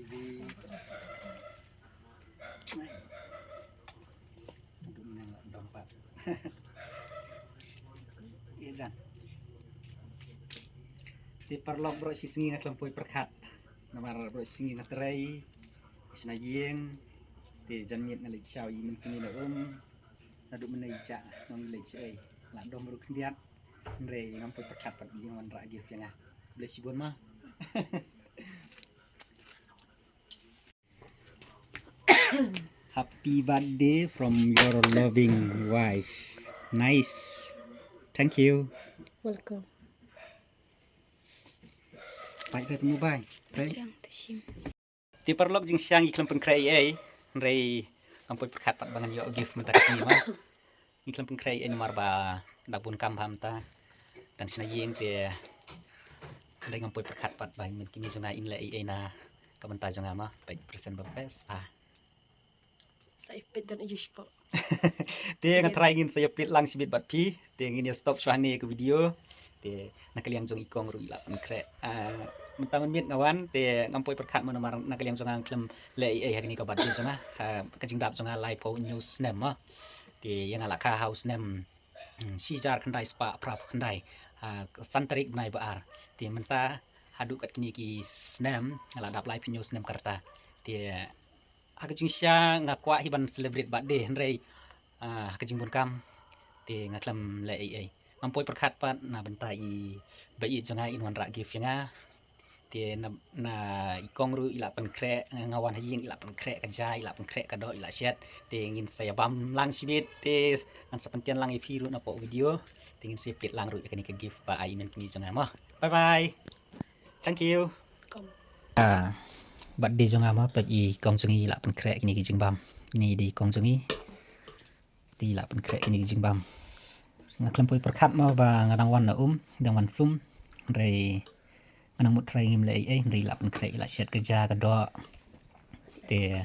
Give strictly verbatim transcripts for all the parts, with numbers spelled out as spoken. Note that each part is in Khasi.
Te paralok, baroh shi sngi nga khlem poi pyrkhat. Namar baroh shi sngi nga trei shna ïing. Te janmiet nga leit shaw ïa i Mynkmie na um. Naduh mynne i jah nong i leit shaei. La dom ruh khyndiat. Hynrei ngam poi pyrkhat pat ba i wanrah gift ïa nga. Khublei shibun ma. Happy birthday from your loving wife. Nice. Thank you. Welcome. Bye bye, bye. Bye. Te paralok, jingshisha ngi khlem pynkhreh ei ei, hynrei ngam poi pyrkhat pat ba ngan ïoh gift mynta ka sngi ma. Ngi khlem pynkhreh ei ei namar ba da bun kam bha mynta. Dang shna ïing te hynrei ngam poi pyrkhat pat ba i Mynkmie jong nga in leh ei ei na ka bynta jong nga ma. Peit present ba best bha. Sa ïa peit don aïu shapoh. Te nga try ngin sa ïa peit lang shibit bad phi. Te ngin ïa stop shuwa hangne ka video. Te na ka liang jong i kong ruh i la pynkhreh. Ah, mynta mynmiet nga wan te ngam poi pyrkhat mo namar na ka liang jong nga khlem leh ei ei ha kane ka birthday jong nga. Ha ka jingdap jong nga laiphew hynñiew snem mo. Te ïa nga la kha ha u snem, hmm, shi hajar khyndai spah phra phew khyndai. Ha ka san tarik bnai ba ar. Te mynta haduh kat kine ki snem nga la dap laiphew hynñiew snem ka rta. Te ha ka jingshisha nga kwah hi ban celebrate birthday hynrei, ah, ha ka jingbun kam te nga khlem leh ei ei. Ngam poi pyrkhat pat na bynta i ba ïeit jong nga in wanrah gift ïa nga. Te na, na i kong ruh i la pynkhreh, nga wan ha ïing i la pynkhreh ka ja, i la pynkhreh ka doh, i la shet. Te ngin sa ïa bam lang shibit te ngan sa pyntip lang ïa phi ruh napoh video. Te ngin sa ïa peit lang ruh ïa kane ka gift ba ai i Mynkmie jong nga mo. Bye bye. Thank you. Ah, birthday jong nga mo, peit i kong jong i la pynkhreh kine ki jingbam. Kine dei i kong jong i. Te i la pynkhreh kine ki jingbam. Nga khlem poi pyrkhat mo ba nga dang wan na um, dang wan sum. Hynrei nga nang mut trai ngim leh ei ei, hynrei i la pynkhreh, i la shet ka ja ka doh. Te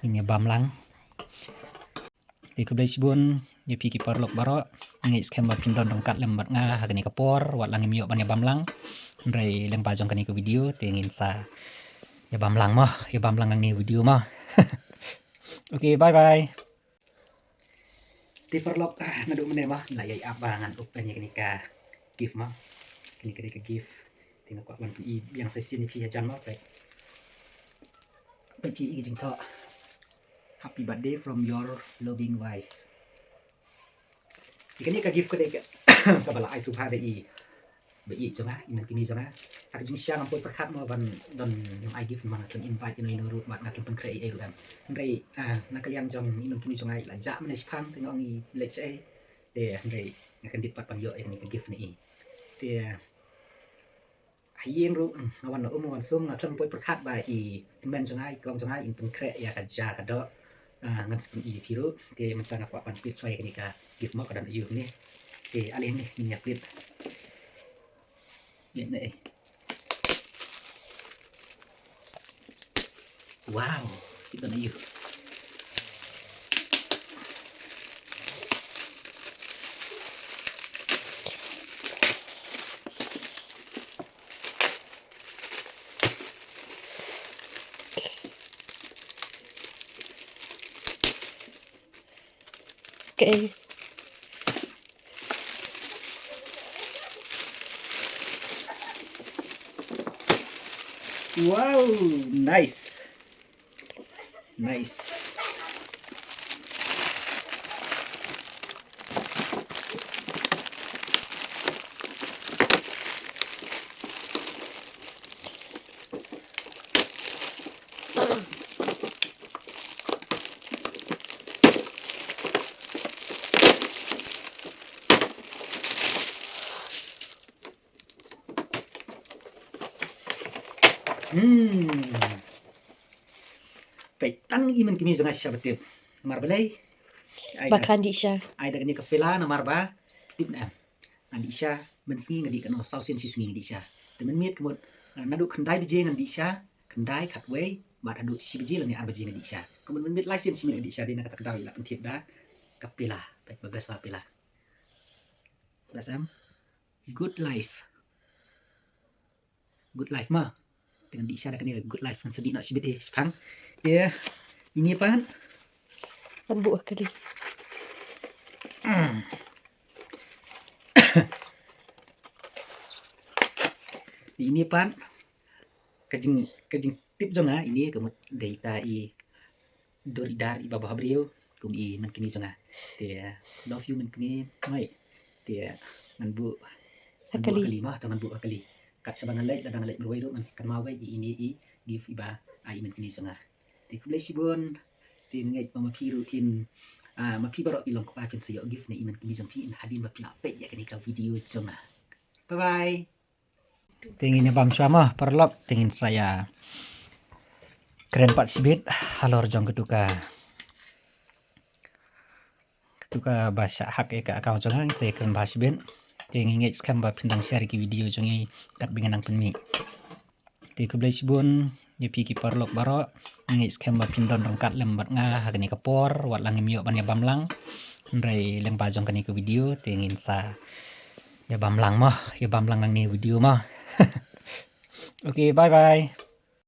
ngin ïa bam lang. Te khublei shibun ïa phi ki paralok baroh. Nga ngeit skhem ba phin don ryngkat lem bad nga ha kane ka por, wat la ngim ïoh ban ïa bam lang. Hynrei lyngba jong kane ka video te ngin sa ïa bam lang mo, ïa bam lang nangne video mo. Okay, bye bye. Te paralok, ah, naduh mynne mo ngi la ïai ap ba ngan open ïa kane ka gift mo. Kane ka dei ka gift. Te nga kwah ban pyni biang sa shisien ïa phi hajan mo, peit. Peit phi i jingthoh. Happy birthday from your loving wife. Ïa kane ka gift ka dei ka, kaba la ai sngewbha da i ba ïeit jong nga, i Mynkmie jong nga. Ha ka jingshisha ngam poi pyrkhat mo ban don ïa u ai gift namar nga khlem invite ïa uno uno ruh bad nga khlem pynkhreh ei ei ruh em. Hynrei, ah, na ka liang jong i Mynkmie jong nga i la jah mynne shaphang te nga ong i leit shaei. Te hynrei nga kyndit pat ban ïoh ïa kane ka gift na i. Te ha ïing ruh, mm, nga wan na um, nga wan sum, nga khlem poi pyrkhat ba i tymmen jong nga, i kong jong nga in pynkhreh ïa ka ja ka doh. Ah, ngan sa pyni ïa phi ruh. Te mynta nga kwah ban peit shuwa ïa kane ka gift mo ka don aïu ne. Te ale ne ngin ïa peit. Ngin ne. Wow, ki don aïu. Okay. Wow, nice. Nice. Hmm. Peit tang i Mynkmie jong nga shisha ba tip. Namar balei? Ai ba da, kan dih sha. Ai da kane ka pela namar ba tip ne em. Ngan dih sha, mynsngi nga dih katno, saw sien shi sngi nga dih sha. Te mynmiet ka mut, eh, naduh khyndai baje ngan dih sha, khyndai, khatwei, bad haduh shi baje lane ar baje nga dih sha. Ka mut mynmiet lai sien shi miet nga dih sha, dei na kata ka daw i la pyntip da ka pela. Peit ba best ba pela. Best em. Good life. Good life ma. Ngan dih sha da kane ka good life, ngan sa dih noh shibit eh shaphang. Te ine pat ngan buh ha kali. Te ine pat ka jing, ka jingtip jong nga, ine ka mut dei ita i dur i dar iba bha briew kum i mynkmie jong nga. Te love you mynkmie. Te ngan buh, ngan buh ha kali mo, te ngan buh ha kali. Kat shaba nga leit, lada nga leit marwei ruh ngan sa kynmaw wei ïa ine i gift iba ai i mynkmie jong nga. Te khublei shibun. Te nga ngeit ba ma phi ruh phin, ah, ma phi baroh ki long kpa phin sa ïoh gift na i mynkmie jong phi hadien ba phi la peit ïa kane ka video jong nga. Bye bye. Te ngin ïa bam shuwa mo paralok, te ngin sa ïa kren pat shibit halor jong katu ka, katu kaba shah hack ïa ka account jong nga, ngin sa ïa kren bha shibit. Te ngi ngeit skhem ba phin dang share ïa ki video jong ngi katba ngi nang pynmih. Te khublei shibun ïa phi ki paralok baroh. Ngi ngeit skhem ba phin don ryngkat lem bad nga ha kane ka por, wat la ngim ïoh ban ïa bam lang. Hynrei lyngba jong kane ka video te ngin sa ïa bam lang mo, ïa bam lang nangne video mo. Okay, bye bye.